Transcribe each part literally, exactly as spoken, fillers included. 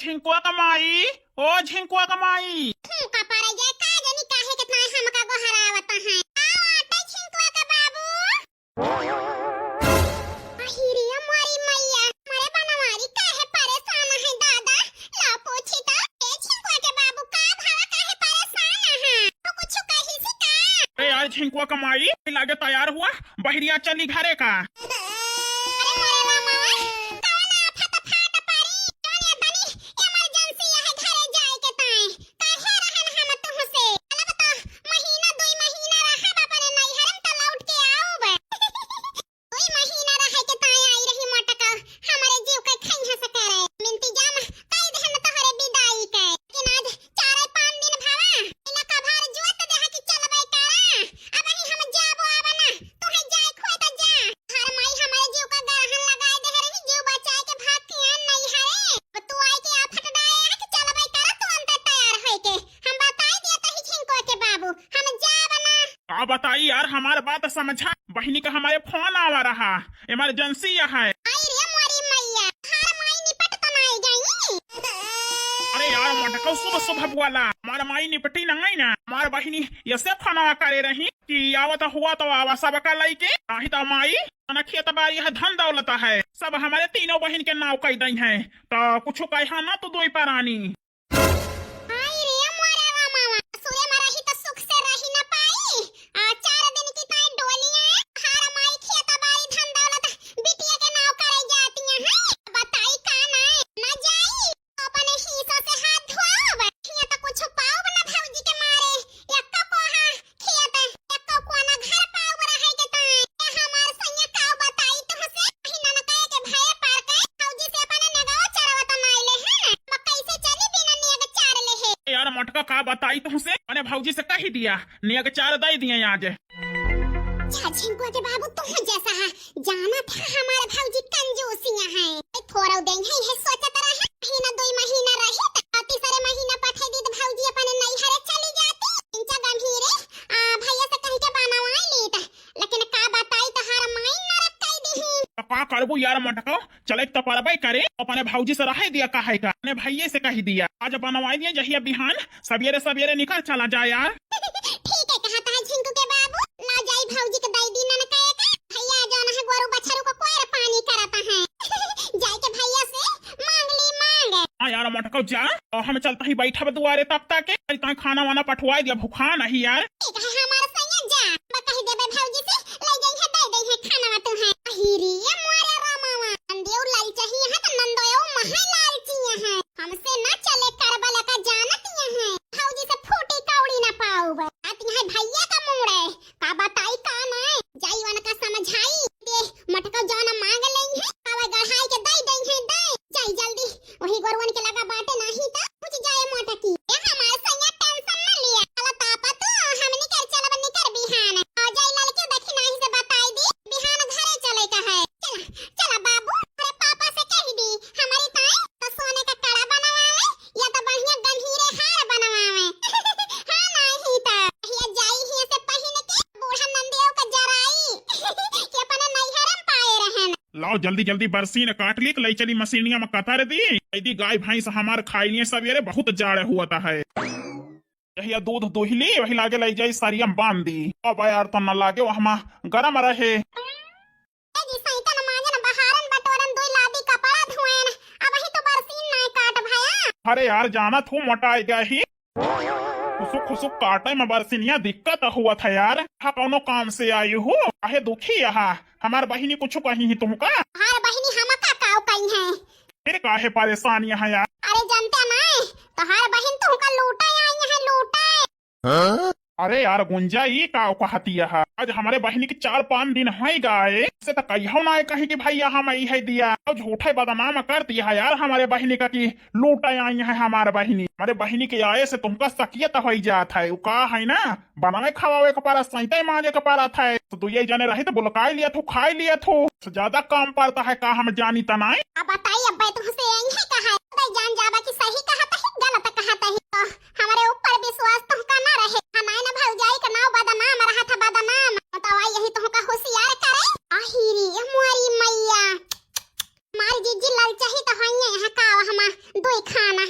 झिंकुआ का माई, ओ झिंकुआ का माई। फूंका पड़े जाए, का जानी काहे के ताई हमका गोहरावत हैं। आओ आटे झिंकुआ का बाबू। अहिरे मोरी मैया, मोरे बनवारी काहे परेशान है दादा? ला पूछी तो, ए झिंकुआ के बाबू का भवा काहे परेशान है? तो कुछ कही सी का? ए यार झिंकुआ का माई, लागे तैयार हुआ, बहरिया चली घरे का। अरे मोरे रामा, कौन आफत फाट परी? कौन ये बनी emergency है घरे जाए के ताई? काहे रहन हम तुहसे? चलब तो महीना दुई महीना रहब अपने नैहर में तो लौट के आऊब। दुई महीना रहे के ताई आई रही मोटका, हमरे जीव के खइहस करे। हम इंतजाम कई देहन तोहरे विदाई के, लेकिन आज चारे पाँच दिन भवा, इला कभार जुअत देहा कि चलबे करा। अबही हम जाबो आबा ना, तोहे जाए खोए त जा। हर माई हमरे जीव का गरहन लगाए देह रही, जीव बचाए के भाग के आन नहीं हरे। अब तू आई के आफत डाए है कि चलबे करा तू अंतर तैयार होए के। हम बताई दिया तही झिंको के बाबू, हम जाब ना। का बताई यार, हमार बात समझा। बहिनी का हमारे फोन आवा रहा, emergency है। आई रे मोरी मैया, हर माई निपट तो नहीं गई। अरे यार मोटका, सुबह सुबह बोला, हमार माई निपटी नहीं ना, हमार बहिनी ऐसे फोनवा करे रही कि आवत हुआ तो आवा सबका लइके, नाही तो माई ना खेत बारी है, धन दौलत है, सब हमारे तीनों बहिन के नाव कई दई है, तो कुछ कहा ना तू दोई परानी। आई रे मोरे रामावा, सुए में रही तो सुख से रही ना पाई। आ चार दिन की ताई डोलियां, हार माई खेत बारी धन दौलत बिटिया के नाव करे जाती है। बताई का ना, ना जाई। अपने हिस्सा से हाथ धोआब। हियां तो कुछ पाउब ना भौजी के मारे। एक्का कोहा खेत, एक्का कोना घर पाउब रहे के ताई। ए हमार सैया का बताई तुहसे? ही ननकाए के भये पार के भौजी से अपने नगवा चरवा तो नाई ले है। अब कैसे चली बिना नियग चार ले है? यार मोटका का बताई तुहसे? अपने भौजी से कही दिया, नियग चार दे दिए आज। जा झिंकुआ के बाबू, तू जैसा है, जाना था हमारे भौजी कंजूसिया है। ए, थोड़ा दिन है, ये सोचत रहे, महीना दुई महीना रही, त तीसरे महीना पठे दी त भौजी अपने नैहरे चली जाती। इंचा गंभीरे, आ, भैया से कह के बनवाई ली त, लेकिन का बताई, तोहार माई नरक कई दी। तो का करबू यार मोटका? चले तो परबे करे, अपने भौजी से रहे दिया, काहे का अपने भैये से कही दिया, आज बनवाई दिया, जहिया बिहान सबेरे सबेरे निकल चला जा यार। ठीक है, कहा था झिंकू के बाबू, ला जाई भौजी के दई दी ननकाए का। भैया जौन है गोरू बछरू को कोयर पानी करत है। जाए के भैया से मांग ली मांग। हाँ यार मोटको जा, और हम चलता ही बैठब दुआरे तब तक के, अरे ताई खाना वाना पठवाई दिया, भूखा नहीं यार। ठीक है हमार सैया जा, मैं कह देबे भौजी से ले जाई है, दे दे है खाना तू है। अहिरी ये मोरे रामावा, नंदियो लालचा ही है तो नंदोयो महा लालची है। हमसे ना चले करबा लका जानत ये है। भौजी से फूटी कौड़ी ना पाउब। आती है भैया का मूड़े, का बताई का ना, जाई उनका समझाई। दे मटका जाना मांग लेई है, आवे गढ़ाई के दई दई है दे। जाई जल्दी, वही गोरुवन के लगा बाटे नाही त कुछ जाए मोटकी। ए हमार सैया tension ना लिया, चला तापा तू, हमनी कर चलब निकर बिहान। आ जाई ललके देखी नाही से बताई दी, बिहान घरे चले का है। चला, चला बाबू, अरे पापा से कह दी, हमारी ताई तो सोने का कड़ा बनवावे, या तो बढ़िया गंभीरे हार बनवावे। हाँ, नाही तो। ये जाई हियां से पहिन के बूढ़ा नंदियो का जराई कि अपने नैहर में पाए रहन। लाओ जल्दी जल्दी बरसीन काट ली, ले चली मशीनिया में कतर दी। यदि गाय भैंस हमार खाई लिए सबेरे, बहुत जाड़ हुआ है। यही दूध दुहली, वही लागे ले जाई सरिया में बांध दी। अब यार तो न लागे, वहमा गरम रहे। ए जी, सैतन मांजन, बहारन बटोरन, दुई लादी कपड़ा धोएन, अब ही तो बरसीन नाय काट भया। अरे यार, जाना थू मोटाई गई ही। खुसुक खुसुक काटे में बरसिनिया दिक्कत हुआ था यार। हा कौनो काम से आई हो, काहे दुखी यहाँ? हमार बहिनी कुछ कही ही तुमका? हमार बहिनी हमका काव कही है? फिर काहे परेशान यहाँ यार? अरे जानते नहीं, तोहार बहिन तुमका लूटे आई है, लूटे। अरे यार गुंजा, ई का कहती है? आज हमारे बहिनी के चार पाँच दिन है गए, से तो कहियो ना कहीं कि भैया हम ई है दिया। और झूठे बदनाम कर दिया है यार हमारे बहिनी का कि लूटे आई है हमारे बहिनी। हमारे बहिनी के आए से तुमका सकियत हो जात है। उ का है ना, बनाए खवावे के पारा, सैते मांजे के पारा था। तो दुइये जने रही तो बुलकाई लिया थू, खाई लिया थू। से ज्यादा काम पड़ता है का, हम जानी त नाय। अब बताई अब्बे तुमसे यही है कहा, तो जान जाबा कि सही कहा तही गलत कहा तही। तो हमारे ऊपर विश्वास तुमका ना रहे, हमारे ना भौजाई का नाव बदनाम रहा था, बदनाम। तो आई यही तुमका होशियार करे। आहिरी मोरी मैया, मारी जीजी लालचा ही तो हइये यहाँ का हमा दुई खाना।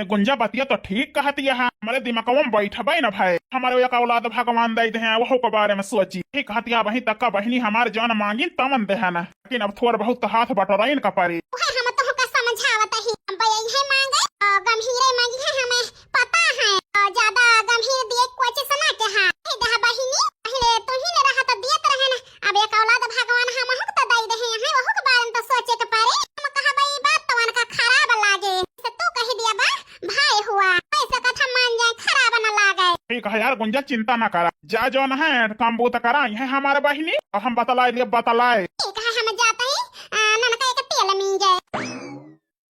गुंजा बतिया तो ठीक कहतिया है, हमरे दिमगवा में बैठबे न भए। हमरे एक औलाद भगवान दइ देहे, वहू के बारे में सोची। ठीक कहतिया, वहीं तक का बहिनी हमार जौन मांगिन तमन देहे न, लेकिन अब थोड़ बहुत तो हाथ बटोराइन का परी। उहे हम तोहका समझावत ही, अब यही मांगे, अ, गंभीरे मांगी है, हमें पता है, अ, ज्यादा गंभीर दिए कोई चीज ना के है। हे देह बहिनी, पहले तू ही ले रहा तो दियत रहे न, अब एक औलाद भगवान हमहू के तो दइ देहे हैं, वहू के बारे में तो सोचे के परी। हम कहबे ई बात तो उनका खराब लागे, से तू कहि दिया बा, भाई हुआ, ऐसे कथा मान जाए, खराब न लागे। ठीक है यार गुंजा, चिंता ना करा, जा जौन है काम बूत करा, यह हमारे बहिनी, और हम बतलाए लिए बतलाए। ठीक है, हम जाते ही, आ, ननका एक तेल मींजे।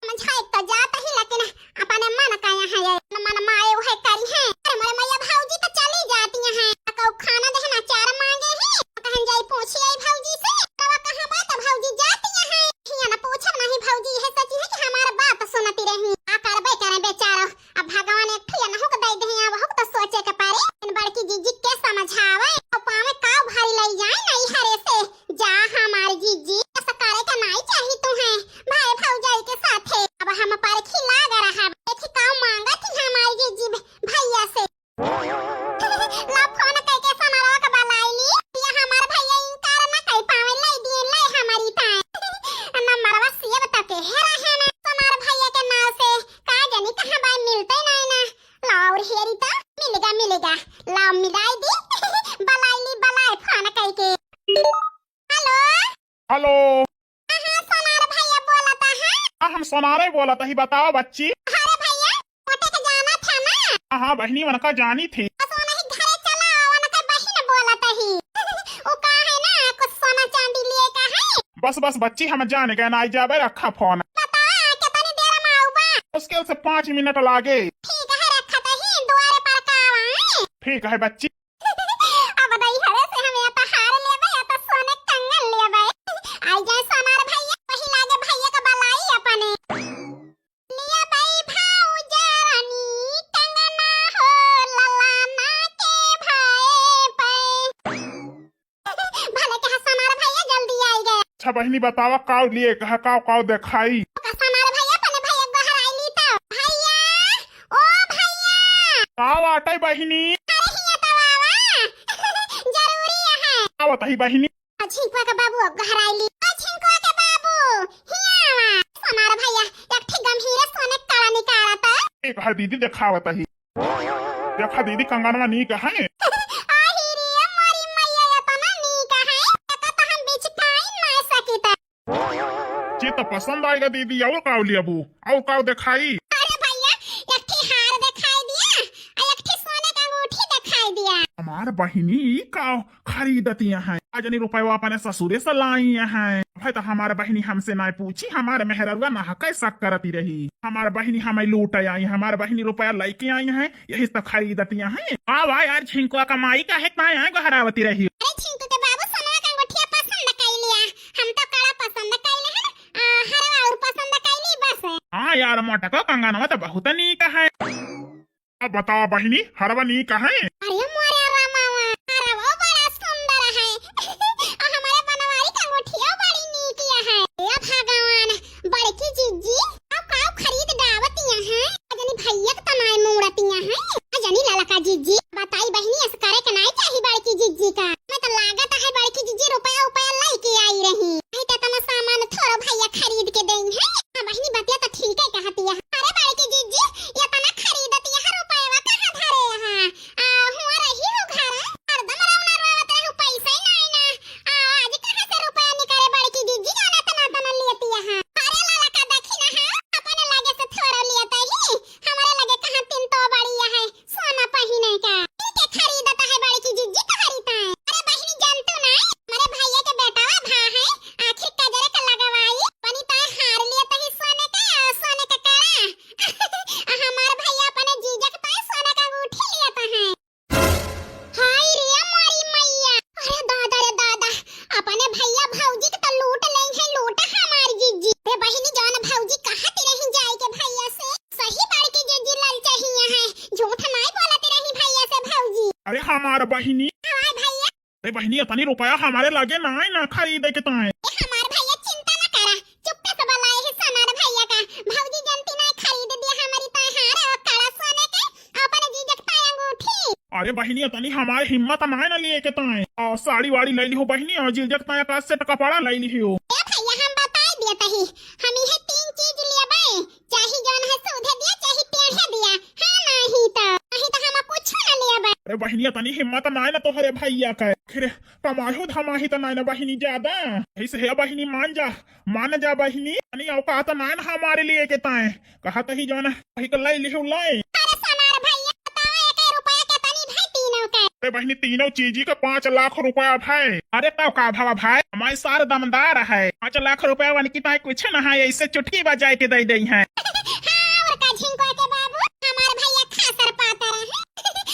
समझाए तो जात ही, लेकिन अपने मन का यहाँ ये, मन माए उहे करी है। अरे मोरे मैया, भौजी तो चली जाती हैं, कहू खाना देहना चार मांगे ही, कहन जाई पूछी आई भौजी से, रवा कहाँ बा तो भौजी जाती हैं। हिया ना पूछब नहीं भौजी, यह सच है कि हमार बात सुनती रही। आ करबे करे बेचारो, अब भगवान एक ठिया नहुक दे दे, अब हुक तो सोचे के परे। इन बड़की जीजी के समझावे, तो पावे का भारी लई जाए नहीं हरे से। जा हमार जीजी, ऐसा करे के नाई चाही तुहे, भाई भौजाई के साथे। अब हम परखी लाग रहब, देखी का मांगत ही हमार जीजी भैया से। ला फोन कइके सोनरवा के बलाई ली, या हमार भैया इनकार ना कइ पावे, लई दिए, लई हमारी ताए। नंबरवा सेव तके है रहे ना, सोनार भैया के नाव से, का जानी कहाँ बा, मिलते नहीं ना। लाओ रे हेरी तो, मिलेगा, मिलेगा, लाओ मिलाई दी। बलाई ली, बलाई फोन कइके। हेलो। हेलो। हाँ, हाँ, सोनार भैया बोलत है। हाँ, हम सोनारे बोलत ही, बताओ बच्ची। अरे भैया, ओटे के जाना था ना? हाँ, हाँ बहिनी, उनका जानी थी। बस वो नहीं घरे चला, उनका बहिन बोलत ही। वो का है ना, कुछ सोना चांदी लिए का है। बस, बस बच्ची, हम जान गए ना, आई जाबे, रखा फोन। बता, कितनी देर में आऊबा? मुश्किल से पाँच मिनट लागे। ठीक है, रखत ही, दुआरे पर का आवा। ठीक है बच्ची। अब दई हवे से हम या तो हार लेबे, या तो सोने कंगन लेबे। आई जाए सोनार भैया, वही लागे भैया का बलाई अपने। लिया बाई भौजानी कंगना हो ललाना के भाए पे। भले कहा सोनार भैया जल्दी आई गए। अच्छा बहिनी बतावा, काव लिए कहा, काव, काव देखाई? का सोनार भैया, अपने भैया गोहराई ली तो। भैया, ओ भैया। काव आटे बहिनी? अरे हिया तो आवा। जरूरी है। आवत ही बहिनी। आ, झिंकुआ के बाबू अब गोहराई ली। आ, झिंकुआ के बाबू, हिया आवा। सोनार भैया, एक ठे गंभीर सोने काला निकाला तो। एक है दीदी, देखावत ही। देखा दीदी, कंगनवा नीक है। आही रे मोरी मैया, एतना नीक है, एका तो हम बिचकाई ना सकित। जे तो पसंद आएगा दीदी, और काव लेबू? और काव देखाई? अरे भैया, एक ठे हार देखाई दिया, आ एक ठे सोने का अंगूठी देखाई दिया। हमार बहिनी ई काव खरीदतिया हैं। आ जनी रुपयवा अपने ससुरे से लाइया हैं। भाई तो हमार बहिनी हमसे ना पूछी, हमार मेहररुआ ना कैसा करती रही। हमार बहिनी हमें लूट आई, हमार बहिनी रुपया लेके आई हैं, यही तो खरीदतिया हैं। आ भाई यार, झिंकुआ का माई का है, ताए आए गोहरावती रही। अरे झिंकू के बाबू, सोनवा का अंगूठिया पसंद कर लिया, हम तो कड़ा पसंद कर ले हैं, आ, हरवा और पसंद कर ली बस। हाँ यार, मोटको कंगनवा तो बहुत नीक है। अब बतावा बहिनी, हरवा नीक है? अरे मोरे रामावा, हरवा बड़ा सुंदर है। आ हमारे बनवारी का अंगूठिया बड़ी नीक है। ए भगवान, बड़की जीजी, अब काव खरीद डावतिया हैं? आ जनी भैया के तनाए मूड़तिया हैं। आ जनी ललका जीजी, बताई बहिनी, ऐसे करे के नाई चाही बड़की जीजी का। मैं तो लागत है बड़की जीजी रुपया उपया लेके आई रही। नहीं तो इतना सामान थोड़ो भैया खरीद के देई हैं। हाँ बहिनी, बतिया तो ठीक है कहती है। अरे बड़की जीजी, ये तना खरीदती है, रुपया कहाँ धरे यहाँ? आ, हुआ रही हो घर, हरदम रौना रोवत रहू, पैसा ही नाई ना। आ, आज कहाँ से रुपया निकाले बड़की जीजी, जाने तना तना लेती है। अरे ललका देखी ना, हाँ, अपने लगे से थोड़ा लेता ही, हमारे लगे कहाँ तीन तो बड़ी है, सोना पहिने का। इनके खरीदता है बड़की जीजी तोहरी ताए। अरे बहिनी जानतू ना, हमारे भैया के बेटावा भा है, आखिर कजरे का लगवाई, बनी ताए हार लेता ही सोने का, सोने का कड़ा। आ हमार भैया अपने जीजा के ताए सोने का अंगूठी लेता है। हाय रे मोरी मैया, अरे दादा रे दादा, अपने भैया भौजी के तो लूट लेई है, लूट हमार जीजी। रे बहिनी, जौन भौजी कहत रही जाए के भैया से, सही बड़की जीजी ललचहिया है, झूठ नाई बोलत रही भैया से भौजी। अरे हमार बहिनी। हमार भैया। अरे बहिनी, इतनी रुपया हमारे लगे नाई ना खरीदे के ताए। ए हमार भैया चिंता ना करा, चुप्पे से बुलाए है सोनार भैया का, भौजी जनती नाई खरीद दिया हमारी ताए हार अरे बहिनी, तनी हमार हिम्मत नाय ना लिए के ताए। और साड़ी वाड़ी लइ लिहो बहिनी, और जीजा के ताए का सेट कपड़ा लइ लिहो। ए भैया, हम बताइ दिया तही, हम इहे तीन चीज लेबे, चाही जौन है सूधे दिया, चाही टेढ़े दिया। हाँ, नाही तो, नाही तो हम कुछ ना लेबे। अरे बहिनी, तनी हिम्मत नाय ना तोहरे भैया का। फिर कमाही धमाही तो नाय ना बहिनी ज्यादा। ऐसे है बहिनी, मान जा, मान जा बहिनी, तनी औकात नाय ना हमारे लिए के ताए। कहा तही जौन वही के लइ लिहो लइ। अरे हमार भैया, बताओ, एक रुपया के तनी भाई तीनों के। अरे बहिनी, तीनों चीजी का पाँच लाख रुपया भाई। अरे तब का भवा भाई, हमारे सार दमदार है, पाँच लाख रुपया वन की ताए कुछ ना है, ऐसे चुटकी बजाए के दइ दइ है। हाँ, और का झिंकुआ के बाबू, हमार भैया खासर पातर है।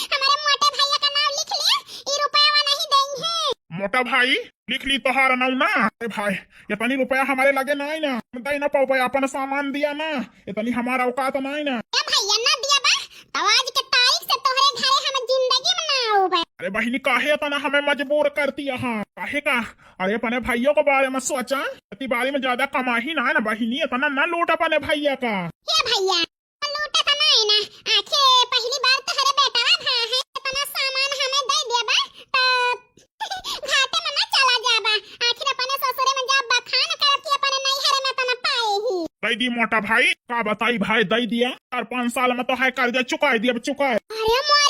हमारे मोटे भैया का नाम लिख लिया, ई रुपया नहीं दइ है। मोटा भाई, लिख ली तोहार नाव ना। अरे भाई, इतनी रुपया हमारे लगे नाई ना, हम दे ना पाउबे, अपन सामान दिया ना, इतनी हमार औकात नाई ना। ए भैया, ना दिया बा, तो आज के तारीख से तोहरे घरे हम जिंदगी में ना आउबे। अरे बहिनी, काहे इतना हमें मजबूर करती यहाँ, काहे का? अरे अपने भैया के बारे में सोचा, खेती बाड़ी में ज्यादा कमाही ना है ना बहिनी, इतना ना लूट अपने भैया का। ए भैया, लूटे तो नहीं ना, आखिर पहली बार तोहरे बेटवा भा है, इतना सामान हमें दे देबा, तो घाटे में ना चला जाबा। आखिर अपने ससुरे में जब बखान करब कि अपने नैहरे में इतना पाए ही। दे दी मोटा भाई, का बताई भाई, दे दिया। चार पाँच साल में तो है कर्जा चुकाई दिया, अब चुकाए। अरे मोर